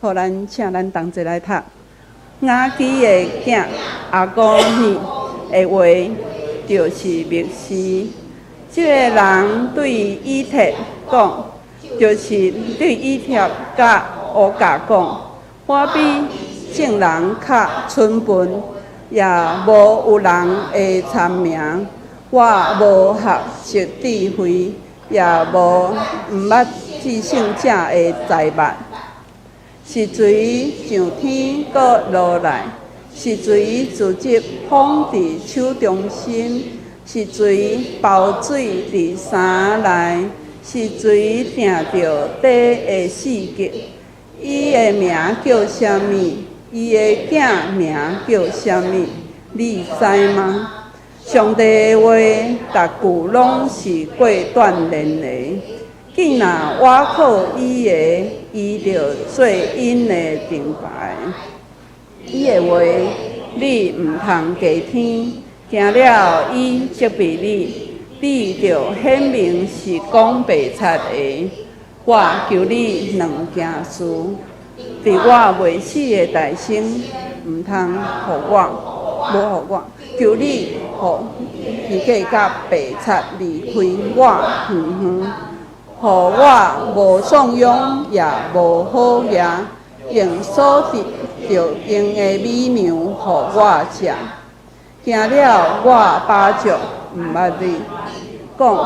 好，咱請咱同齊來讀。雅基的囝亞古爾的話，就是默示。這个人對以鐵講，就是對以帖佮烏甲講，我比眾人較蠢笨，也無有人會聰明。我無學識智慧，也無毋捌至聖者的才捌。是誰上天閣落來？是誰組織風佇手中心？是誰包水佇衫內？是誰定著地的四極？伊的名叫啥物？伊的囝名叫啥物？你知嗎？上帝的話，逐句攏是過鍛鍊的。見若倚靠伊的，伊就做𪜶的盾牌。伊的話，你毋通低聽。驚了伊責備你，你就顯明是講白賊的。我求你兩件事，佇我未死的大生，毋通予我，無予我。求你予虛假佮白賊離開我遠遠，予我無慫恿也無好額，用所得著用的米糧予我食。驚了我巴掌毋捌你，講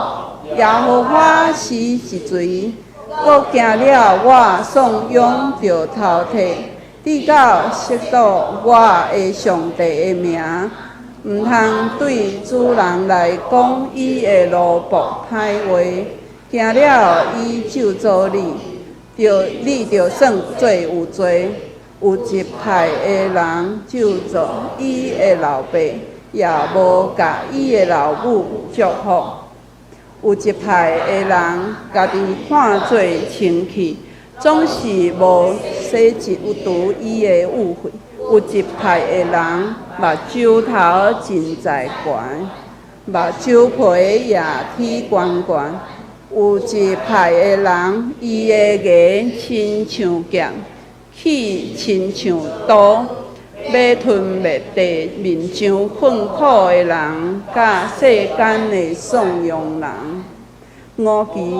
耶和華是一錘，閣驚了我慫恿著頭退，直到識到我的上帝的名，毋通對主人來講伊的奴僕歹話。驚了伊咒詛你，著你就算做有罪。有一派的人咒詛伊的老爸，也無共伊的老母祝福。有一派的人家己看做清氣，總是無洗淨除伊的污穢。有一派的人目睭頭真在懸，目睭皮也起懸懸。有一派的人，伊的牙親像劍，齒親像刀，欲吞滅地面上困苦的人，佮世間的散庸人。五期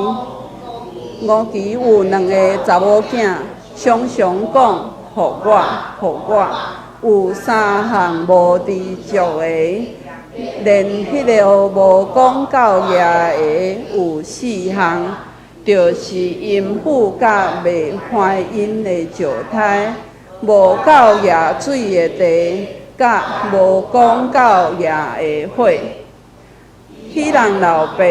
五期有兩个查某囝，常常講：予我，予我。有三項無知足的，連彼个無講教業的有四項，就是淫婦佮未懷孕的石胎，無夠額水的地，佮無講教業的火。彼人老爸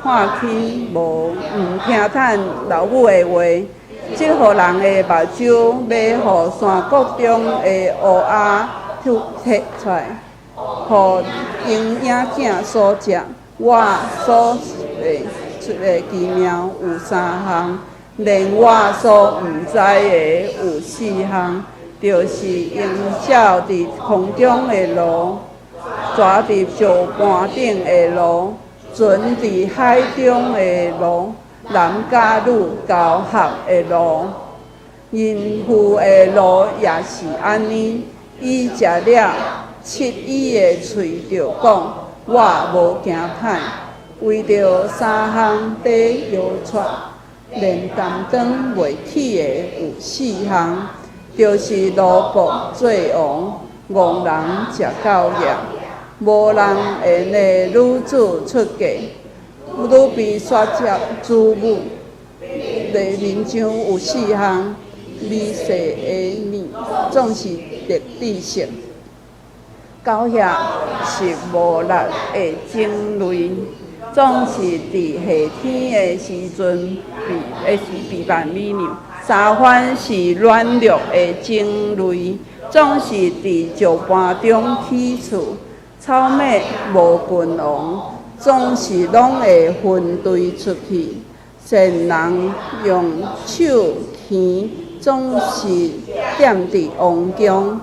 看輕無毋聽趁老母的話，這予人的目睭欲予山谷中的烏鴉吐提出來，予鷹仔囝所食。我所說出的奇妙有三項，連我所毋知的有四項，就是鷹鳥佇空中的路，蛇佇石盤頂的路，船佇海中的路，男佮女交合的路，淫婦的路也是按呢。伊食了，拭伊的喙，就講：我無行歹。為著三項地搖掣，連擔當袂起的有四項，就是奴僕做王，戇人食到業，無人緣的女子出嫁，女被殺接子母。地面上有四項，微細的物，總是得知識。狗額是無力的種類，總是佇夏天的時陣備的是備辦米糧。沙番是軟弱的種類，總是佇石盤中起厝。草蜢無君王，總是攏會分隊出去。善人用手牽，總是踮佇王宮。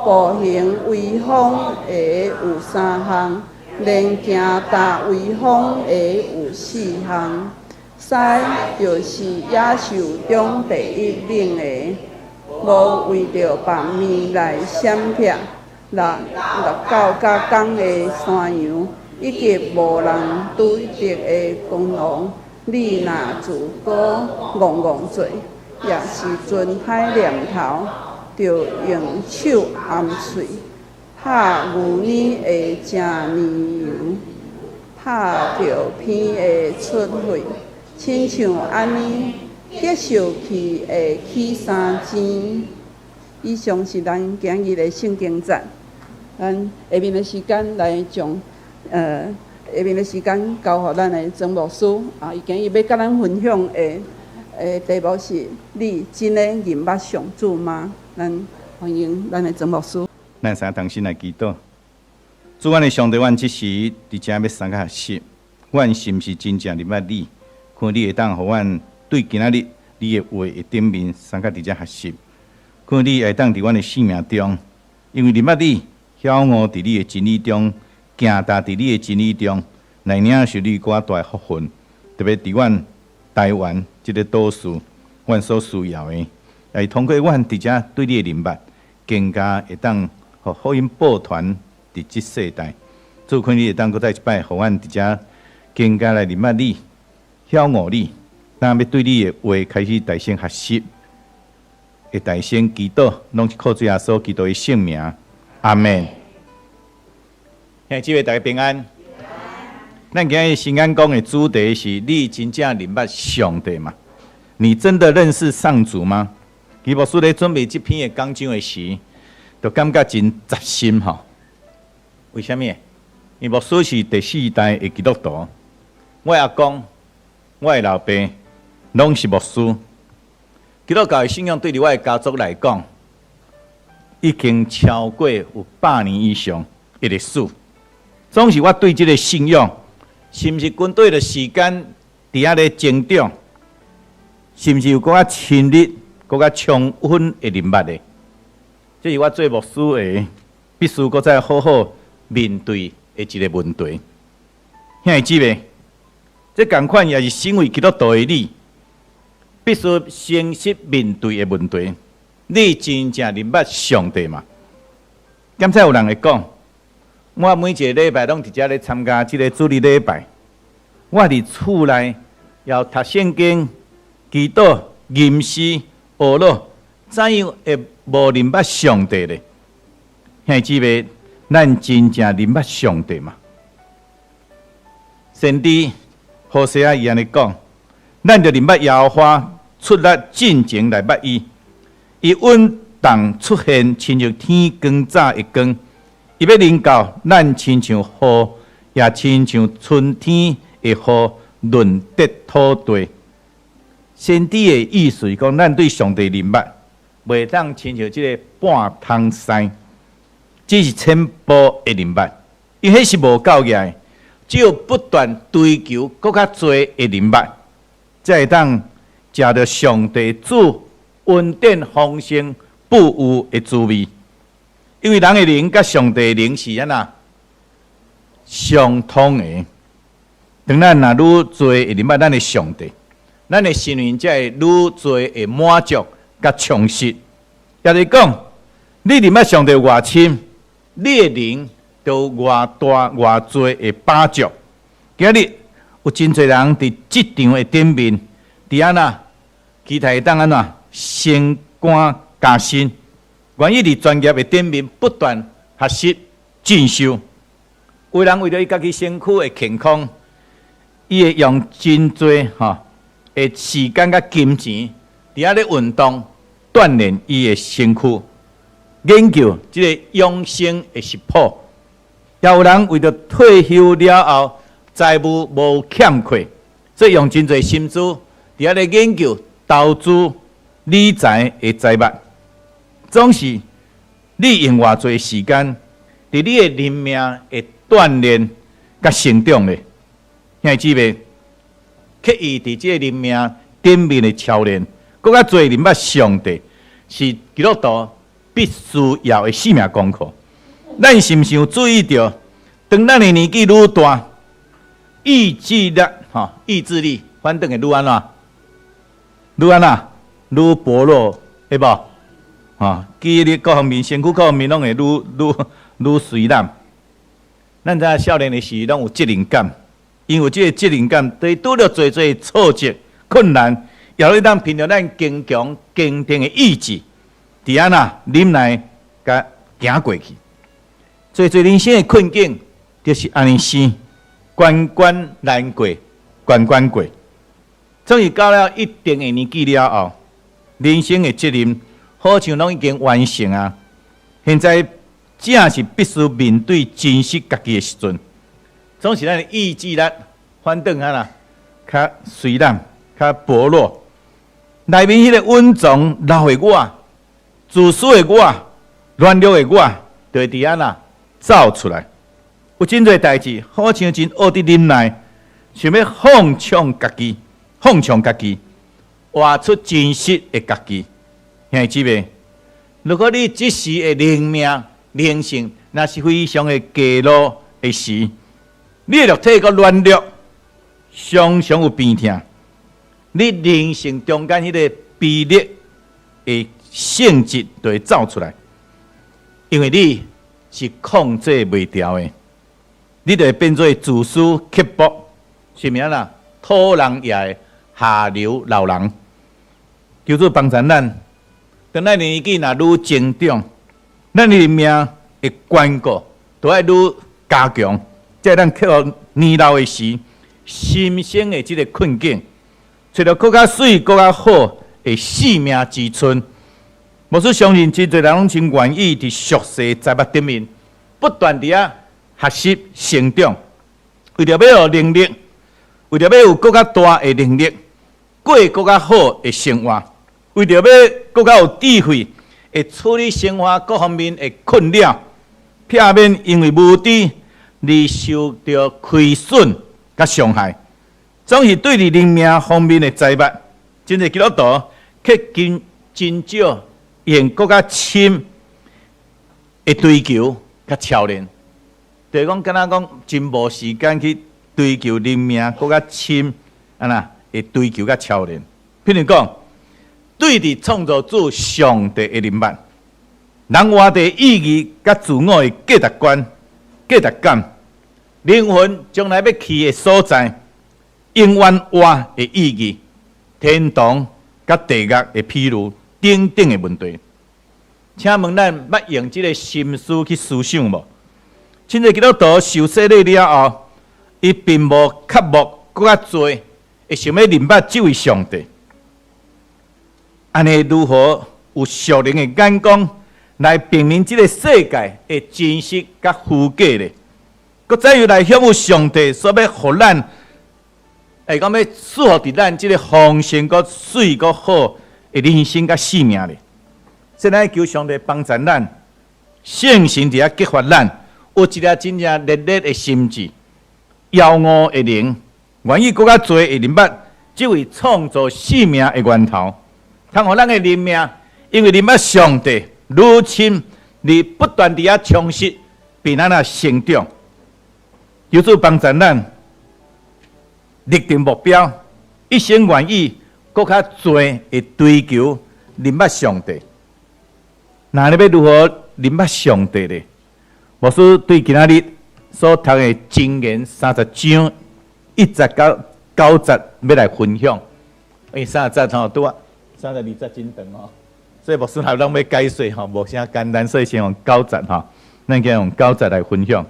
步行威風的有三項，連行踏威風的有四項。獅就是野獸中第一猛的，無為著縛麵來閃避六六九甲公的山羊，以及無人拄著的公狼。你若自古戇戇做，抑是存歹念頭，著用手掩喙，拍牛奶會成奶油，拍著鼻會出血，親像按呢，激受氣會起三錢。以上是咱今日的聖經節，咱下面的時間來將下面的時間交予咱的曾牧師啊，伊今日欲佮咱分享的題目是：你真的認捌上主嗎？咱歡迎咱的曾牧師。咱三同心來祈禱。主，阮的上帝，阮這時佇遮欲相共學習，阮是毋是真正認捌你？看你會當予阮對今仔日你的話的頂面相共佇遮學習。看你會當佇阮的生命中，因為認捌你，曉悟佇你的真理中，行踏佇你的真理中，來領受你閣較大的福分。特別佇阮台灣這个島嶼，阮所需要的，會通過阮佇遮對你的認捌，更加會當予福音報傳佇這世代。主，看你會當閣再一擺，予阮佇遮更加來認捌你，曉悟你，咱欲對你的話開始大聲學習，會大聲祈禱，攏是靠主耶穌基督的聖名。阿門。兄弟姊妹大家平安。咱今日新安講的主題是：你真正認捌上帝嗎？你真的認識上主嗎？其實牧師咧準備這篇的講章的時，就感覺真扎心吼。為啥物？因為牧師是第四代的基督徒，我阿公、我的老爸攏是牧師。基督教的信仰對佇我的家族來講，已經超過有100年以上的歷史。總是我對這个信仰，是毋是跟隨著時間佇遐咧成長？是毋是有閣較深入、閣較充分的認捌的？這是我做牧師的必須閣再好好面對的一个問題。兄弟姊妹，這仝款也是身為基督徒的你，必須誠實面對的問題。你真正認捌上帝嗎？敢才有人會講，我每一个禮拜攏佇遮咧參加這个主日禮拜，我佇厝內要讀聖經、祈禱、吟詩、學樂，怎樣會無認捌上帝呢？兄弟姊妹，咱真正認捌上帝嗎？先知何西阿伊按呢講，咱著認捌耶和華，出力進前來捌伊，伊穩當出現，親像天光早的光；伊欲臨到咱，親像雨，也親像春天的雨，潤澤土地。先知的意思是講，咱對上帝認捌，袂當親像這个半桶屎，只是淺薄的認捌，因為彼是無夠額的，只有不斷追求閣較濟的認捌，才會當食著上帝主恩典豐盛富裕的滋味。因為人的靈佮上帝的靈是按怎相通的。當咱若愈濟會認捌咱的上帝，咱的心靈才會愈濟會滿足佮充實。也就是講，你認捌上帝有偌深，你的靈就有偌大偌濟的飽足。今日有真濟人佇職場的頂面，佇按怎期待會當按怎升官加薪，願意佇專業的頂面不斷學習進修。有人為著伊家己身軀的健康，伊會用真濟吼的時間佮金錢，佇遐咧運動鍛鍊伊的身軀，研究這个養生的食譜。也有人為著退休了後財務無欠缺，所以用真濟心思佇遐咧研究投資理財的財物。總是你用偌濟時間佇你的靈命的鍛鍊佮成長咧，兄弟姊妹，刻意佇這个靈命頂面的操練，閣較濟認捌上帝，是基督徒必須要的性命功課。咱是毋是有注意著，當咱的年紀愈大，意志力吼，意志力反轉會愈按怎？愈按怎？愈薄弱，會無？吼，記憶力各方面、身軀各方面攏會愈愈愈隨懶。咱知影少年的時攏有責任感，因為這个責任感，對拄著濟濟挫折、困難，也會當憑著咱堅強、堅定的意志，佇按怎忍耐，共行過去。濟濟人生的困境，就是按呢生，關關難過，關關過。終於到了一定的年紀了後，人生的責任好像攏已經完成啊！現在正是必須面對真實家己的時陣，總是咱的意志力反轉啊啦，較隨懶、較薄弱。內面彼个隱藏老的我、自私的我、軟弱的我，就會佇按怎走出來。有真濟代誌，好像真學佇忍耐，想欲放縱家己，放縱家己，活出真實的家己。兄弟姊妹，如果你這時的靈命靈性，若是非常的低落的時，你的肉體閣軟弱，常常有病痛，你靈性中間彼个卑劣的性質就會走出來，因為你是控制袂牢的，你就會變做自私刻薄，是毋是啦？討人厭的下流老人。求主幫助咱，當咱年紀若愈增長，咱的命的堅固都愛愈加強，才會當克服年老的時心生的這个困境，揣著閣較媠、閣較好的生命之春。牧師相信，真濟人攏真願意佇屬世財物頂面不斷佇遐學習成長，為著欲有能力，為著欲有閣較大的能力，過閣較好的生活，為著欲閣較有智慧，會處理生活各方面的困擾，避免因為無知而受著虧損佮傷害。總是對佇靈命方面的財物，真濟基督徒卻真真少用閣較深的追求佮操練。就是講，敢若講真無時間去追求靈命閣較深，按怎的追求佮操練。譬如講，對佇創造主上帝的認捌，人活的意義佮自我的價值觀、價值感，靈魂將來欲去的所在，永遠活的意義，天堂佮地獄的譬喻等等的問題。請問咱捌用這个心思去思想無？真濟基督徒受洗禮了後，伊並無渴慕閣較濟，會想欲認捌這位上帝。按呢如何有屬靈的眼光來辨明這个世界的真實佮虛假呢？閣怎樣來享有上帝所欲予咱，會講欲賜福佇咱這个豐盛、閣媠、閣好的人生佮生命呢？現在求上帝幫助咱，聖神佇遐激發咱，有一粒真正熱烈的心志，飢餓的靈，願意閣較濟會認捌這位創造生命的源頭，通予咱的靈命，因為認捌上帝愈深，而不斷佇遐充實，並咱來成長。求主幫助咱立定目標，一生願意閣較濟會追求認捌上帝。那你欲如何認捌上帝呢？牧師對今仔日所讀的箴言三十章一節到九節欲來分享。因為三十節吼拄啊，32節真長吼，所以牧師若攏欲解說吼，無啥簡單，所以先用九節吼，咱今用九節來分享。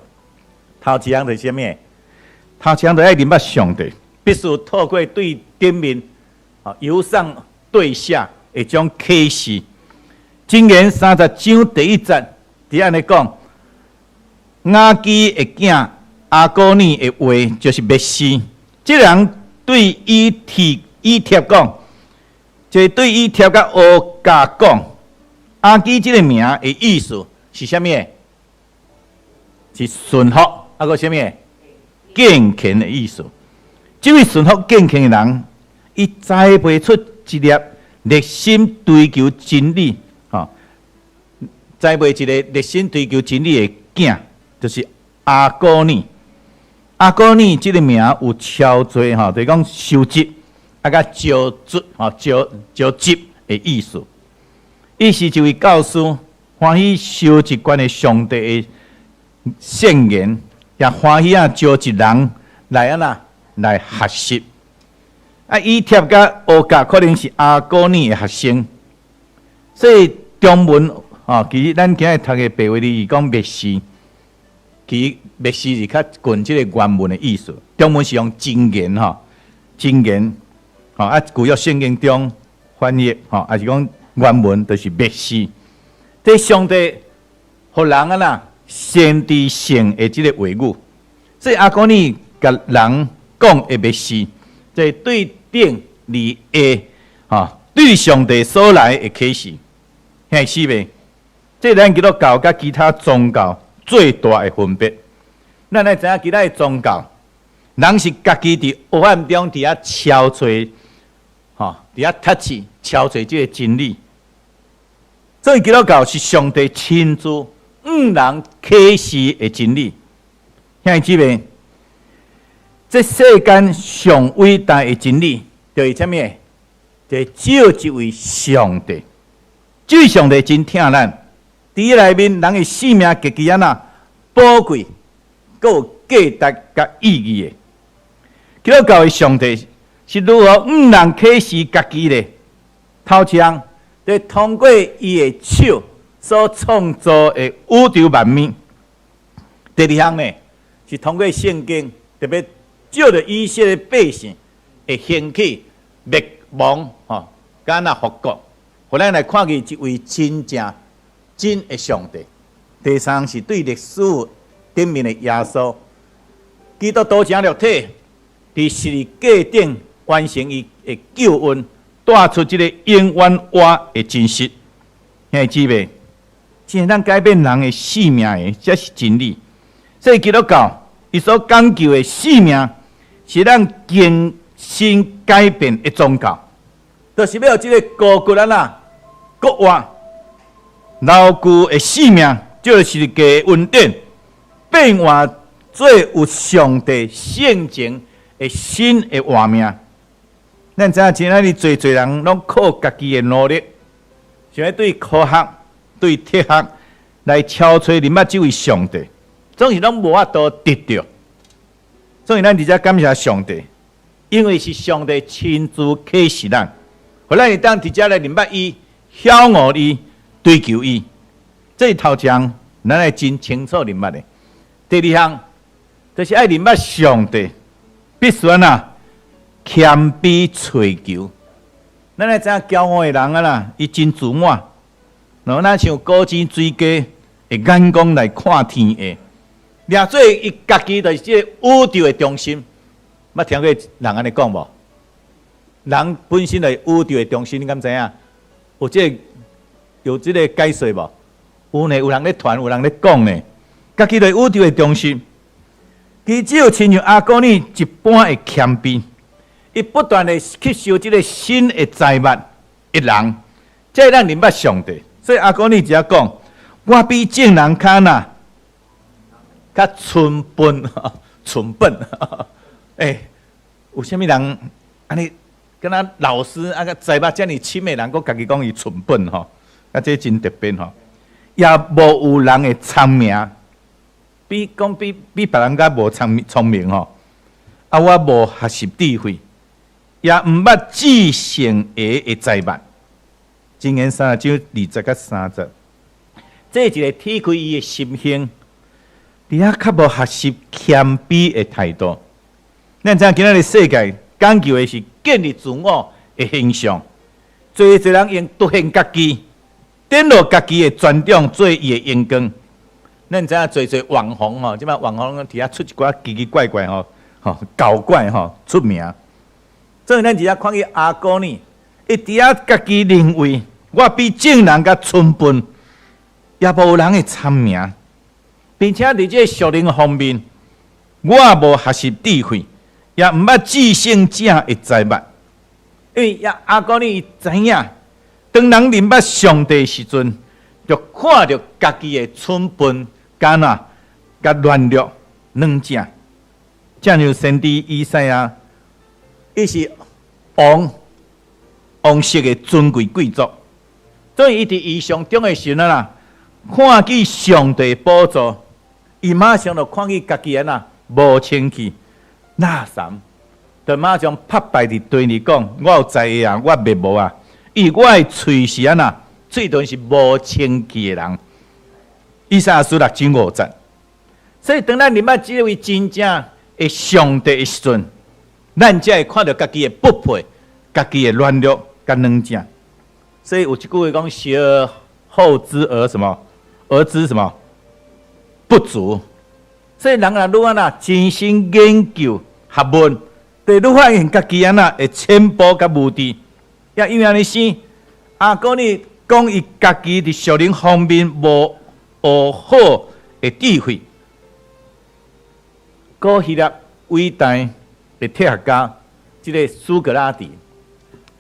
頭一項就是啥物？頭一項就愛認捌上帝，必須透過對頂面由上對下的這種啟示。箴言三十章第一節，佇按呢講，雅基的囝亞古珥的話就是默示。這人對以帖講，就是對以帖佮烏甲講，亞基這个名的意思是啥物？是順服，啊閣啥物？敬虔的意思。這位順服敬虔的人，伊栽培出一粒熱心追求真理，吼，栽培一个熱心追求真理的囝，就是亞古珥。亞古珥這个名有超濟吼，就是講收集，啊，佮招聚，吼，招招集的意思。伊是一位教師，歡喜收一關的上帝的聖言，也歡喜啊招一人來按怎來學習。啊，以帖佮烏甲可能是亞古尼的學生，所以中文吼，其實咱今日讀的白話字是講默示，其實默示是較近這个原文的意思。中文是用箴言吼，箴言吼啊，舊約聖經中翻譯吼，抑是講原文就是默示。這上帝予人按怎先知性的這个話語，所以亞古尼共人講的默示，這對頂而下吼，對上帝所來的啟示，兄弟姊妹，這咱基督教佮其他宗教最大的分別。咱愛知影其他的宗教，人是家己佇黑暗中佇遐敲揣，吼，佇遐讀冊敲揣這个真理。所以基督教是上帝親自向人啟示的真理。兄弟姊妹，這世間上偉大的真理，就是啥物？就是只有一位上帝。這位上帝真疼咱，佇伊內面，人的性命極其按怎寶貴，閣有價值佮意義的。基督教的上帝是如何向人啟示家己的？頭一項，就是通過伊的手所創造的宇宙萬物。第二項呢，是通過聖經，特別藉著以色列百姓的興起、滅亡，吼，佮按怎復國，予咱來看見一位真正真的上帝。第三是對歷史頂面的耶穌，基督道成肉體，佇十字架頂完成伊的救恩，帶出這个永遠活的真實。兄弟姊妹，真會當改變人的性命的，這是真理。所以基督教伊所講究的性命，是咱更新改變的宗教，就是欲予這个孤骨按怎復活老舊的性命，就是十字架的恩典，變換做有上帝性情的新的活命。咱知影，今仔日濟濟人攏靠家己的努力，想欲對科學、對哲學來超揣認捌這位上帝，總是攏無法度得著。所以咱佇遮感謝上帝，因為是上帝親自啟示咱，予咱會當佇遮來認捌伊、曉悟伊、追求伊。這是頭一項，咱愛真清楚認捌的。第二項，就是愛認捌上帝，必須按怎謙卑揣求。咱愛知影驕傲的人啊啦，伊真自滿，若像高錢水雞的眼光來看天下，掠做伊家己就是這个宇宙的中心。捌聽過人按呢講無？人本身就是宇宙的中心，你敢知影？有這个解說無？有呢，有人咧傳，有人咧講呢。家己就是宇宙的中心，其實只有親像亞古尼一般的謙卑，伊不斷的吸收這个新的財物的人，才會當認捌上帝。所以亞古尼直講，我比眾人較哪較蠢笨，蠢笨。欸，有啥物人按呢？敢若老師啊，個才捌遮爾深的人，閣家己講伊蠢笨吼，啊，這真特別吼。也無有人的聰明，比講比別人較無聰聰明吼。啊，我無學習智慧，也毋捌至聖的財物。箴言30章20佮30節，這一个鐵開伊的心胸，佇遐較無學習謙卑的態度。咱知影今仔日世界講究的是建立自我的形象，濟濟人用凸顯家己、展露家己的專長做伊的榮光。咱知影濟濟網紅吼，這擺網紅佇遐出一寡奇奇怪怪吼、吼搞怪吼出名。所以咱佇遮看見亞古尼，伊佇遐家己認為我比眾人較蠢笨，也無人會聰明，並且佇這个屬靈方面，我無學習智慧，也毋捌至聖者的財物。因為亞古尼伊知影，當人認捌上帝時陣，就看著家己的蠢笨、敢若佮軟弱兩者。正像先知以賽亞，伊是王王室的尊貴貴族，所以伊佇異象中的時陣啊，看見上帝寶座，伊馬上就看見家己按怎無清氣，垃圾，就馬上拍敗佇地裡講：我有災禍啊，我滅亡啊！因為我的喙是按怎，喙唇是無清氣的人。以賽亞書六章五節。所以當咱認捌這位真正的上帝的時陣，咱才會看著家己的不配、家己的軟弱佮軟正。所以有一句話講：學而後知而什麼？而知什麼？不足。所以人若愈按怎真心研究學問，就愈發現家己按怎會淺薄佮無知。也因為按呢生，亞古尼講伊家己佇屬靈方面無學好的智慧。古希臘偉大的哲學家，這个蘇格拉底，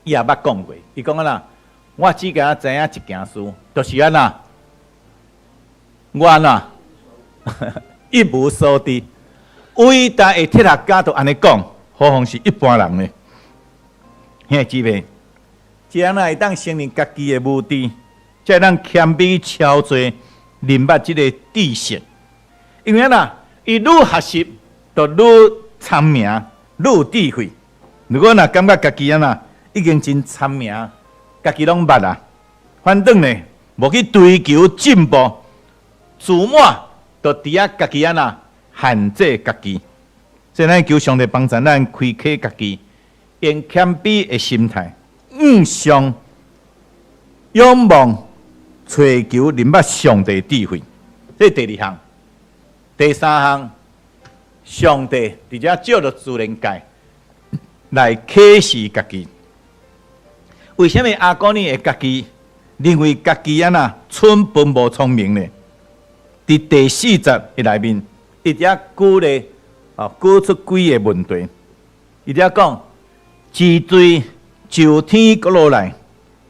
伊也捌講過，伊講按怎，我只敢知影一件事，就是按怎，我按怎一無所知。偉大的哲學家都按呢講，何況是一般人呢？兄弟姊妹，這樣會當承認家己的無知，才會當謙卑超濟，認捌這个知識。因為按怎，伊愈學習，就愈聰明，愈有智慧。如果若感覺家己按怎已經真聰明，家己攏捌啊，反轉呢，無去追求進步，自滿，就佇遐家己按怎限制家己。所以咱求上帝幫助咱開啟家己，用謙卑的心態，向上仰望，揣求認捌上帝智慧。這是第二項。第三項，上帝佇遮借著自然界來啟示家己。為啥物亞古尼會家己認為家己按怎蠢笨無聰明呢？佇第四節的內面，伊遮舉例，哦，舉出幾个問題。伊遮講：治水就天閣落來，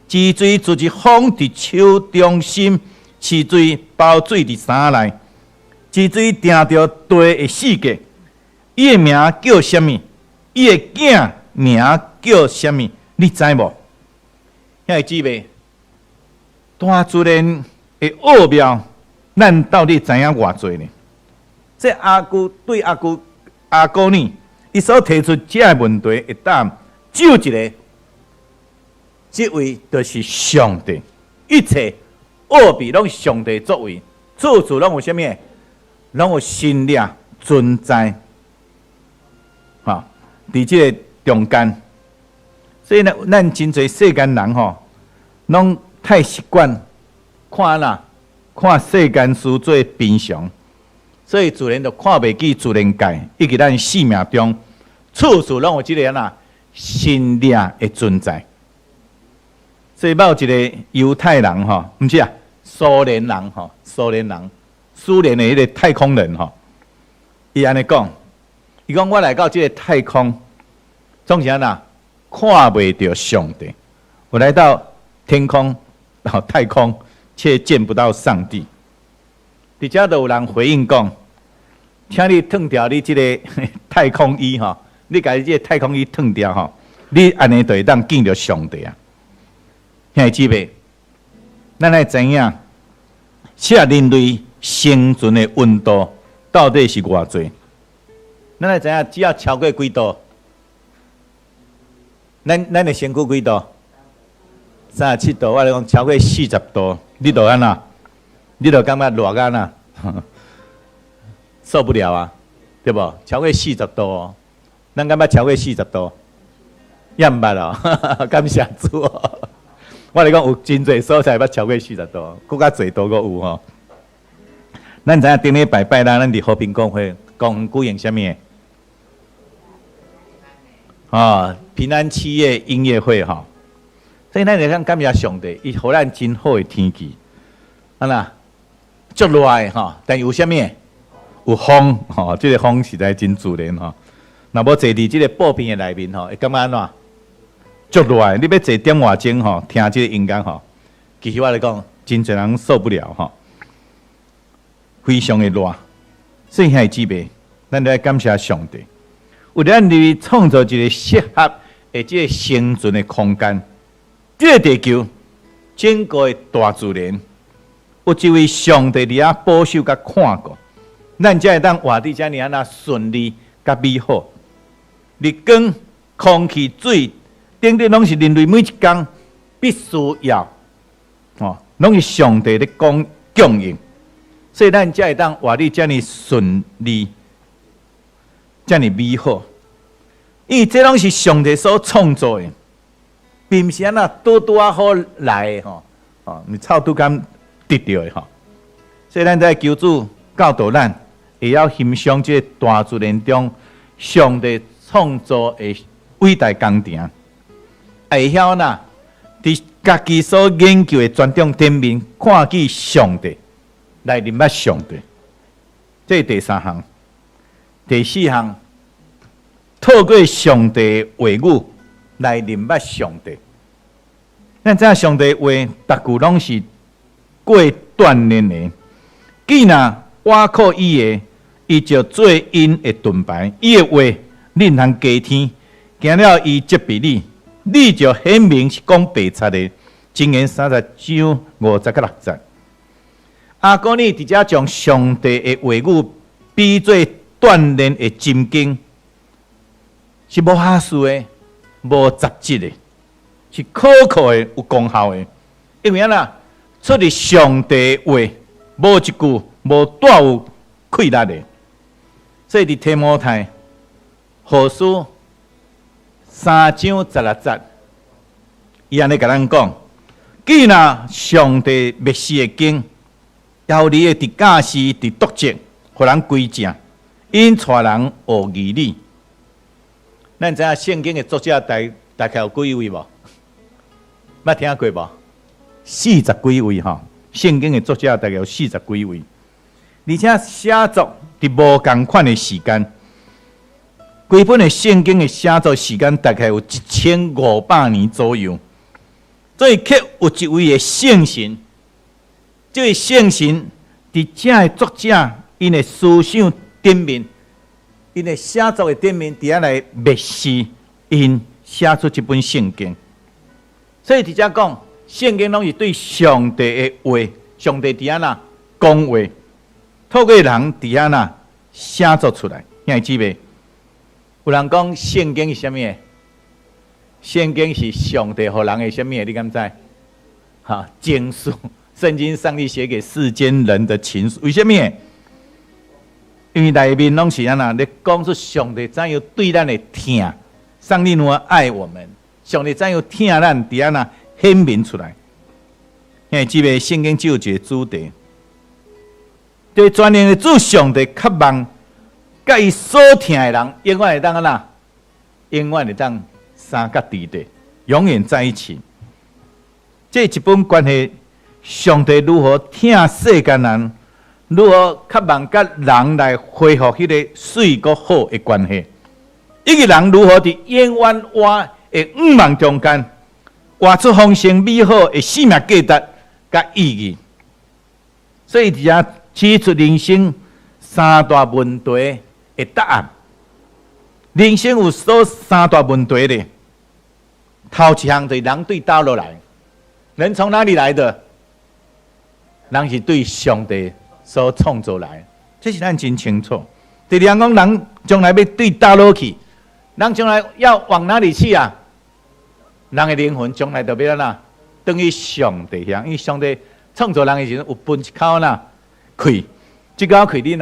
治水就一風佇手中心，池水包水佇衫內，池水定著地的四界。伊的名叫啥物？伊的囝名叫啥物？你知無？兄弟姊妹，大自然的奧妙，咱到底知影偌濟呢？這亞古對亞古亞古尼，伊所提出這个問題的答案，只有一个，這位就是上帝，一切奧秘攏是上帝作為，處處攏有啥物？攏有神力存在，哈，佇這个中間。所以呢，咱真濟世間人吼，攏太習慣看啦，看世間事做平常，所以自然就看袂起自然界，以及咱生命中處處攏有這个按怎神力的存在。所以捌有一个猶太人吼，毋是啊，蘇聯人吼，蘇聯人，蘇聯的彼个太空人吼，伊按呢講，伊講我來到這个太空，總是按怎看袂著上帝。我來到天空，太空，卻見不到上帝。佇遮就有人回應講，請你脫掉你這个太空衣吼，你共你這个太空衣脫掉吼，你按呢就會當見著上帝啊。兄弟姊妹，咱愛知影，適合人類生存的溫度到底是偌濟？咱愛知影，只要超過幾度，咱的身軀幾度？37度。我來講超過40度，你就按怎？你就感覺熱按怎？受不了啊，對無？超過四十度哦，咱敢捌超過四十度？也毋捌哦，感謝主哦。我來講有真濟所在捌超過四十度，閣較濟度閣有吼。咱知影頂禮拜拜六，咱佇和平公會講舉行啥物？啊，平安七夜音樂會吼。所以咱會當感謝上帝，伊予咱真好的天氣，啊啦，足熱的吼，但有啥物？有風吼，這个風實在真自然吼。若無坐佇這个布棚的內面吼，會感覺按怎？足熱，你欲坐點外鐘吼，聽這个音樂吼，其實我來講，真濟人受不了吼，非常的熱。所以兄弟姊妹，咱著愛感謝上帝，為咱佇創造一個適合的這个生存的空間。這个地球整個的大自然，有一位上帝佇遐保守佮看顧，咱才會當活佇遮爾按呢順利佮美好。日光、空氣、水等等，攏是人類每一工必須要，哦，攏是上帝咧講供應，所以咱才會當活佇遮爾順利、遮爾美好。因為這攏是上帝所創造的，並毋是按呢拄拄仔好來的吼，哦，你臭拄敢得著的吼。所以咱在求主教導咱，會曉欣賞這個大自然中上帝創造的偉大工程，會曉呐，佇家己所研究的專長頂面看見上帝，來認捌上帝。這是第三項，第四項，透過上帝的話語來認捌上帝。咱知影上帝話，逐句攏是過鍛煉的。既若倚靠伊的，伊就做𪜶的盾牌。伊的話，你毋通加添，驚了伊責備你，你就顯明是講白賊的。箴言30章50佮6節。亞古爾佇遮將上帝的話語比做鍛煉的針經，是無瑕疵的，無雜質的，是可靠的，有功效的。因為按怎出自上帝的話，無一句無帶有氣力的。所以佇提摩太後書3章16節，伊按呢共咱講：既若上帝默示的經，有利的佇教示、佇督責，予人歸正，𪜶帶人學義理。咱知影聖經的作者大大概有幾位無？捌聽過無？四十幾位吼，聖經的作者大概有四十幾位，而且寫作佇無仝款的時間，規本的聖經的寫作時間大概有1500年左右，所以卻有一位的聖神，這位聖神佇這个作者𪜶的思想頂面，𪜶的寫作的頂面，佇遐來默示𪜶寫出這本聖經。所以佇遮講，聖經攏是對上帝的話，上帝佇按怎講話，透過人佇按怎寫作出來。兄弟姊妹，有人講聖經是啥物？聖經是上帝予人的啥物？你敢知？哈，情書，聖經上帝寫給世間人的情書。為啥物？因為內面攏是按怎？咧講出上帝怎樣對咱的疼，上帝如何愛我們，上帝怎樣疼咱，佇按怎顯明出來。因為這個聖經只有一個主題，對全能的主上帝渴望，佮伊所疼的人，永遠會當按怎？永遠會當相佮佇咧，永遠在一起。這一本關係上帝如何疼世間人，如何渴望佮人來恢復彼個媠閣好的關係，以及人如何佇永遠活的向望中間，活出豐盛美好的生命價值佮意義。所以佇遮指出人生三大問題的答案。人生有啥三大問題咧？頭一項就是人對佗落來，人從哪裡來的？人是對上帝所創造來，這是咱真清楚。第二項講，人將來欲對佗落去，人將來要往哪裡去啊？人的靈魂將來就欲按怎？轉去上帝遐，因為上帝創造人的時陣有分一口哪氣，這口氣你若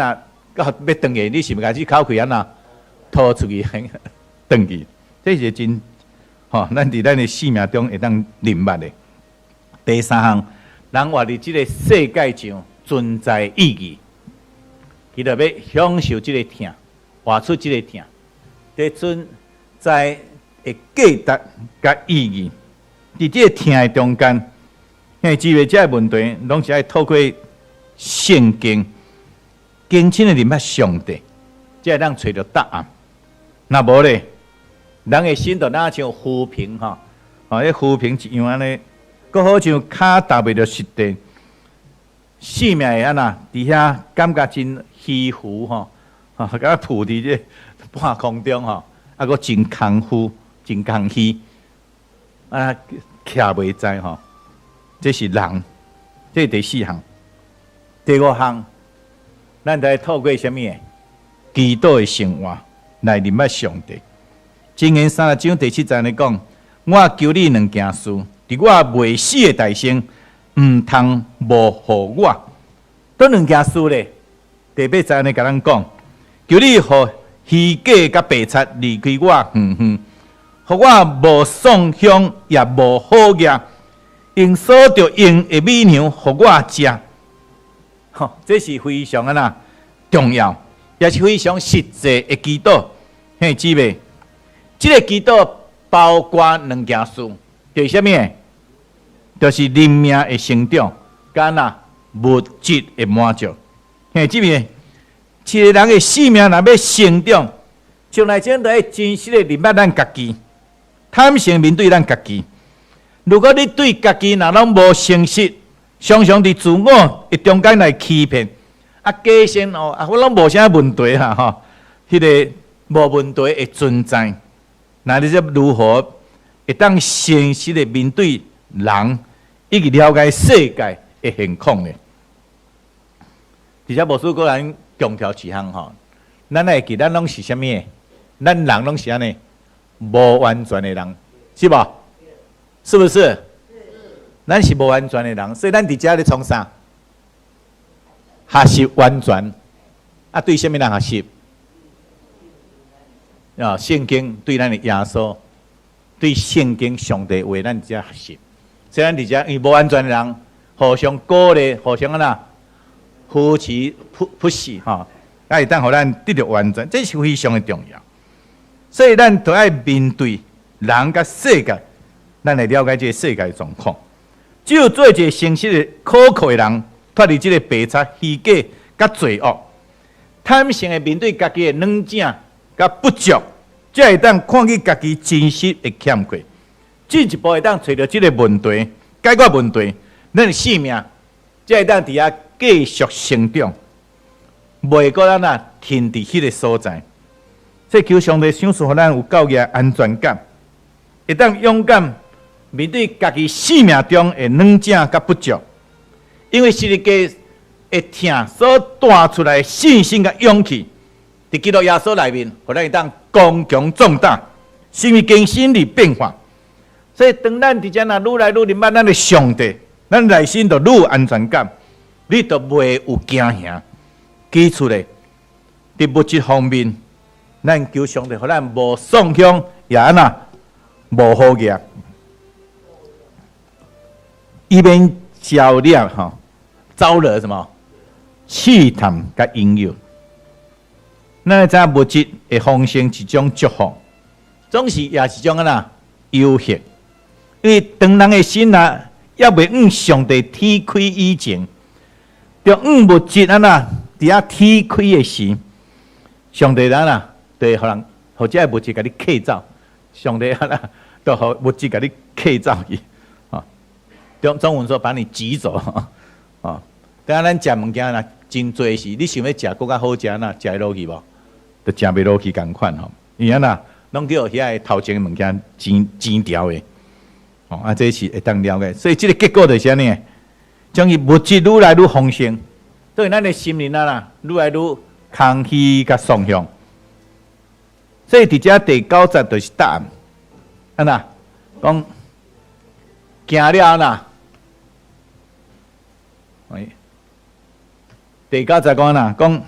到欲轉去，你是毋是共這口氣按怎吐出去轉去？這是真吼，咱佇咱的生命中會當認捌的。第三項，人活佇這個世界上存在意義，伊就欲享受這個疼，活出這個疼，佇存在的價值佮意義，佇這個疼的中間，因為這個這個問題，攏是愛透過聖經，更深的認捌上帝，才會當揣著答案。若無咧，人的心就若像浮萍吼，吼，彼浮萍一樣按呢，閣好像跤踏袂著實地，生命會按怎？佇遐感覺真虛浮吼，吼，敢若浮佇這半空中吼，啊，閣真空虛，真空虛，啊，徛袂在吼。這是人，這是第四項。第五項，咱就愛透過啥物？祈禱的生活來認捌上帝。箴言30章第7節來講：我求你兩件事，佇我未死的大生，毋通無予我。佗兩件事咧？第八節呢，共咱講，求你予虛假佮白賊離開我遠遠，予我無送香，也無好業，用所著用的米糧予我食。吼，這是非常按怎重要，也是非常實際的祈禱。兄弟姊妹，這个祈禱包括兩件事，就是啥物？就是靈命的成長，佮那物質的滿足。兄弟姊妹，一个人的生命若欲成長，將來講著愛真實的認捌咱家己，坦誠面對咱家己。如果你對家己若攏無誠實，常常佇自我的中間來欺騙，啊假先哦，啊我攏無啥問題啦吼，彼个無問題的存在，那你這如何會當誠實的面對人，以及了解世界的現況呢？而且牧師閣來強調一項吼，咱愛記，咱攏是啥物？咱人攏是按呢，無完全的人，是無？是不是？咱是無完全的人，所以咱佇遮咧創啥？學習完全。啊，對啥物人學習？啊，聖經對咱的耶穌，對聖經上帝話，咱佇遮學習。所以咱佇遮因為無完全的人，互相鼓勵，互相按怎扶持、扶扶持吼，啊會當予咱得著完全，這是非常的重要。所以咱著愛面對人佮世界，咱來了解這个世界的狀況。只有做一个誠實的、可靠的人，脫離這个白賊、虛假佮罪惡，坦誠的面對家己的軟正佮不足，才會當看見家己真實的欠缺，進一步會當揣著這个問題，解決問題，咱的生命才會當佇遐繼續成長，袂閣咱啊停佇彼个所在。所以求上帝賞賜予咱有夠的安全感，會當勇敢面對家己生命中的軟正佮不足，因為十字架的疼所帶出來的信心佮勇氣，佇基督耶穌內面，予咱會當剛強壯膽，心意更新而變化。所以當咱佇遮若愈來愈認捌咱的上帝，咱內心就愈有安全感，你就袂有驚嚇。其次咧，佇物質方面，咱求上帝予咱無送香，也按怎無好業，以免招惹吼，招惹什麼？試探佮引誘。咱知影物質的豐盛是一種祝福，總是也是一種按怎誘惑。因為當人的心啊，猶未向上帝鐵開以前，著向物質按怎佇遐鐵開的時，上帝按怎，就會予人，予這个物質共你客走。上帝按怎，就予物質共你客走去。啊，中文說把你擠走。啊，等下咱食物件若真濟時，你想欲食閣較好食，若食會落去無？就食袂落去仝款吼。伊按怎，攏叫遐个頭前的物件煎煎掉的。哦，啊，這是會當了解，所以這个結果就是按呢，將伊物質愈來愈豐盛，對咱的心靈啊啦，愈來愈空虛佮喪向。所以佇遮第九節就是答案，按怎講驚了按怎？哎，第九節講按怎講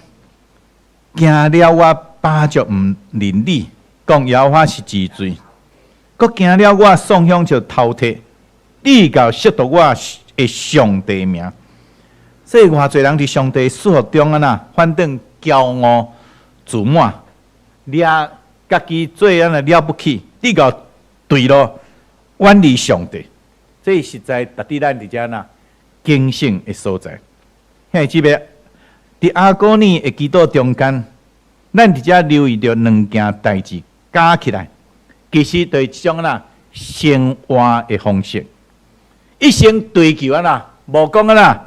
驚了我飽足毋認你，講耶和華是治罪。閣驚了我送香就偷提，直到褻瀆我的上帝名。所以偌濟人佇上帝祝福中按怎，反轉驕傲自滿，掠家己做按怎了不起，直到墜落遠離上帝。這實在值得咱佇遮呐警醒的所在。兄弟姊妹，佇亞哥尼的祈禱中間，咱佇遮留意著兩件代誌加起來，其實就是一種啦生活的方式，一生追求按怎，無講按怎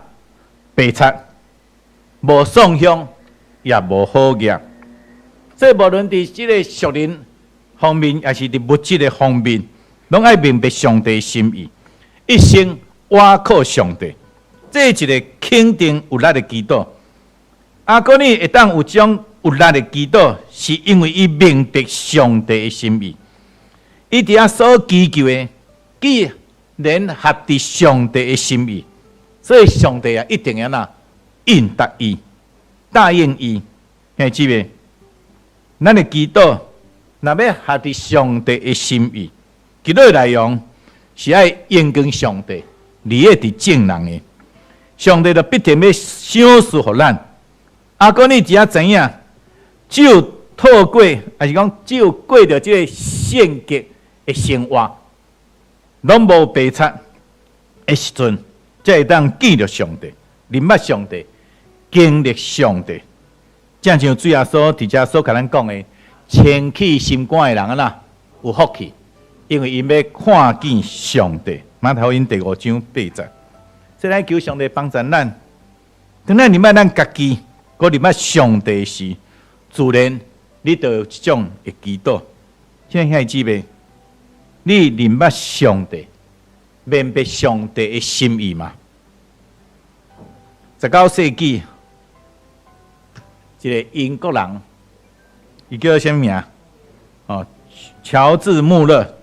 白賊，無送香，也無好業。所以無論佇這个屬靈方面，抑是佇物質的方面，攏愛明白上帝心意，一生倚靠上帝，這是一个肯定有力的祈禱。亞哥尼會當有這種有力的祈禱，是因為伊明白上帝的心意。伊佇遐所祈求的，既然合佇上帝的心意，所以上帝啊一定要哪應答伊，答應伊。兄弟姊妹，咱的祈禱若欲合佇上帝的心意，祈禱內容是愛榮光上帝，利益佇眾人的，上帝就必定欲賞賜予咱。亞哥尼只要知影，只有透過，抑是講只有過著這个聖潔的生活，攏無白賊的時陣，才會當見著上帝，認捌上帝，經歷上帝。正像主耶穌佇遮所共咱講的，清氣心肝的人按怎有福氣，因為𪜶欲看見上帝。馬太福音第五章八節。所以咱求上帝幫助咱，當咱認捌咱家己，閣認捌上帝時，自然你就有這種的祈禱。親愛兄弟姊妹，你認捌上帝，明白上帝的心意嗎？19世紀，一个英國人，伊叫做啥物名？哦，喬治穆勒，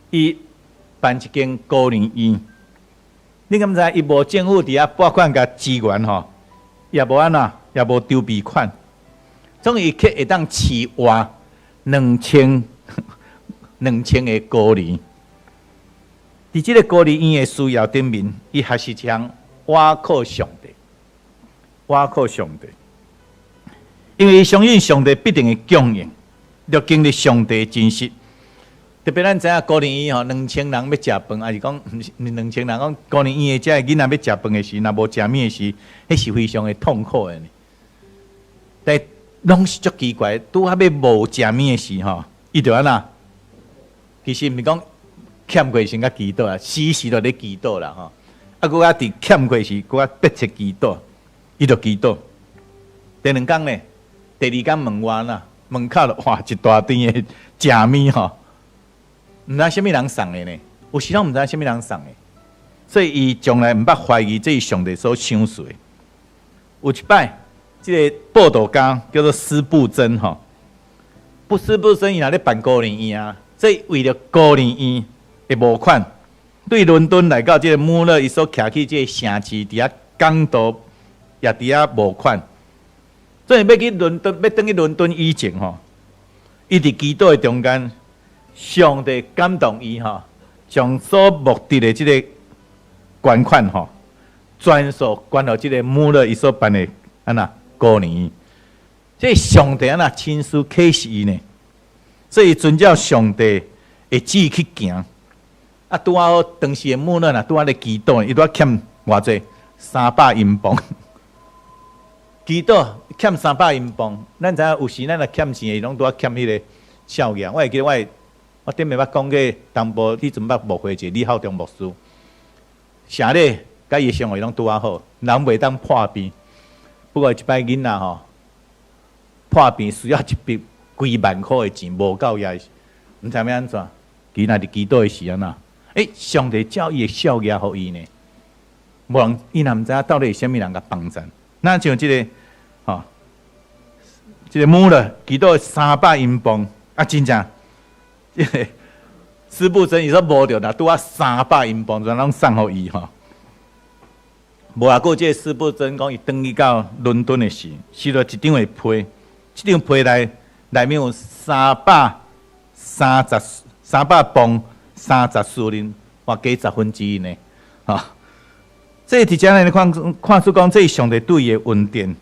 伊辦一間孤兒院。你敢知伊無政府佇遐撥款共支援吼，也無按怎，也無籌備款，總伊卻會當飼活2000個孤兒。佇這个孤兒院的需要頂面，伊學習一項倚靠上帝，倚靠上帝，因為伊相信上帝必定會供應，著經歷上帝的真實。特別咱知影孤兒院吼，兩千人欲食飯，抑是講毋是兩千人講孤兒院的遮个囡仔欲食飯的時，若無食物的時，彼是非常的痛苦的呢。但攏是足奇怪，拄仔欲無食物的時吼，伊就按怎？其實毋是講欠缺先較祈禱啊，時時都咧祈禱啦吼。啊，閣較佇欠缺時，閣較迫切祈禱，伊就祈禱。第兩工呢，第二工門外啦，門口就哇一大堆的食物吼。毋知啥物人送的呢？有時攏毋知啥物人送的，所以伊從來毋捌懷疑這是上帝所賞賜的。有一擺，這个報道家叫做司布真吼，不司布真伊若咧辦孤兒院啊，所以為著孤兒院的募款，對倫敦來到這个穆勒伊所徛起這个城市，佇遐講道，也佇遐募款。所以欲去倫敦，欲轉去倫敦以前吼，伊佇祈禱的中間，上帝感動伊吼，將所募得的這个捐款吼，全數捐予這个穆勒伊所辦的按怎孤兒院。這上帝按怎親自啟示伊呢？所以遵照上帝的旨意去行。啊，拄仔好當時的穆勒若拄仔咧祈禱，伊拄仔欠偌濟300英鎊。祈禱欠三百英鎊，咱知影有時咱若欠錢的，攏拄仔欠彼个數額。我會記得我頂暝捌講過，東部彼陣捌牧會一个李孝忠牧師，啥咧，佮伊的生活攏拄仔好，人袂當破病。不過一擺囡仔吼破病，需要一筆幾萬箍的錢，無夠也毋知欲按怎。伊若佇祈禱的時按怎？欸，上帝照伊的數額予伊呢？無人，伊若毋知影到底是啥物人共幫贊。那像這个，吼，這个穆勒祈禱300英鎊，啊，真正，這个司布真伊說無著，若拄仔三百英鎊，全攏送予伊吼。無偌久，這个司布真講伊轉去到倫敦的時，收到一張的批，這張批內面有330磅30斯林，哇，加十分之一呢，吼。這佇遮來看，看出講這是上帝對伊的恩典，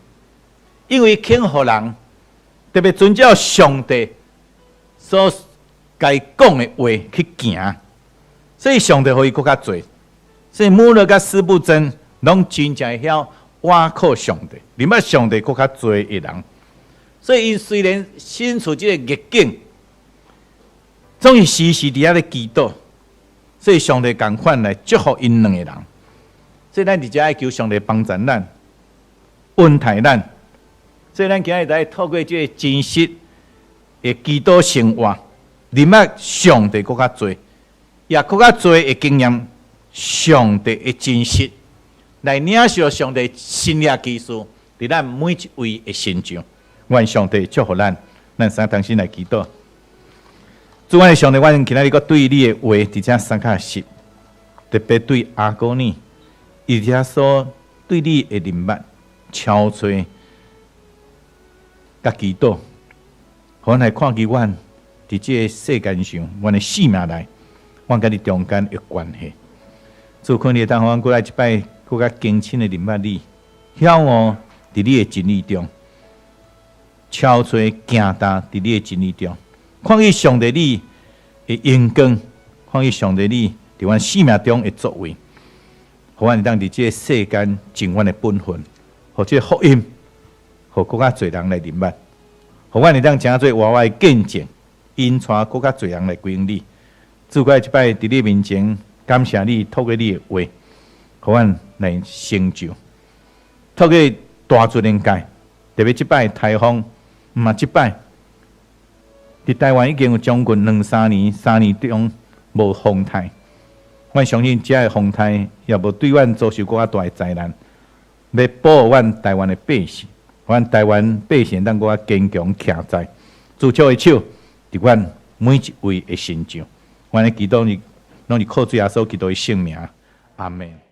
因為肯予人特別遵照上帝所共伊講的話去行，所以上帝予伊閣較濟。所以穆勒佮司布真攏真正會曉倚靠上帝，認捌上帝閣較濟的人。所以𪜶雖然身處這个逆境，總是時時佇遐咧祈禱，所以上帝仝款來祝福𪜶兩個人。所以咱佇遮愛求上帝幫助咱，恩待咱。所以咱今日來透過這个真實的祈禱生活，認捌上帝閣較濟，也閣較濟的經驗，上帝的真實，來領受上帝神蹟奇事，佇咱每一位的身上。願上帝祝福咱，咱三同心來祈禱。主阮的上帝，阮今仔日閣對你的話佇遮相較實，特別對亞哥尼，伊遮所對你的認捌、敲揣、佮祈禱，予阮來看見阮佇這个世間上，阮的生命內，阮佮你中間的關係。主，懇你會當予阮閣來一擺，閣較更深的認捌你，曉悟佇你的真理中，敲揣行踏佇你的真理中，看見上帝你的榮光，看見上帝你佇阮生命中的作為，予阮會當佇這个世間盡阮的本分，予這个福音，予閣較濟人來認捌，予阮會當成做活活的見證，引帶閣較濟人來歸向你。主，閣來一擺佇你面前感謝你，透過你的話，予阮來成就。透過大自然界，特別這擺颱風，毋嘛這擺，佇台灣已經有將近兩三年，3年中無風颱。阮相信，這个風颱也無對阮遭受閣較大的災難，欲保護阮台灣的百姓，阮台灣百姓當閣較堅強徛在主的手，佇阮每一位的身上。阮的祈禱是，攏是靠主耶穌基督的聖名。阿門。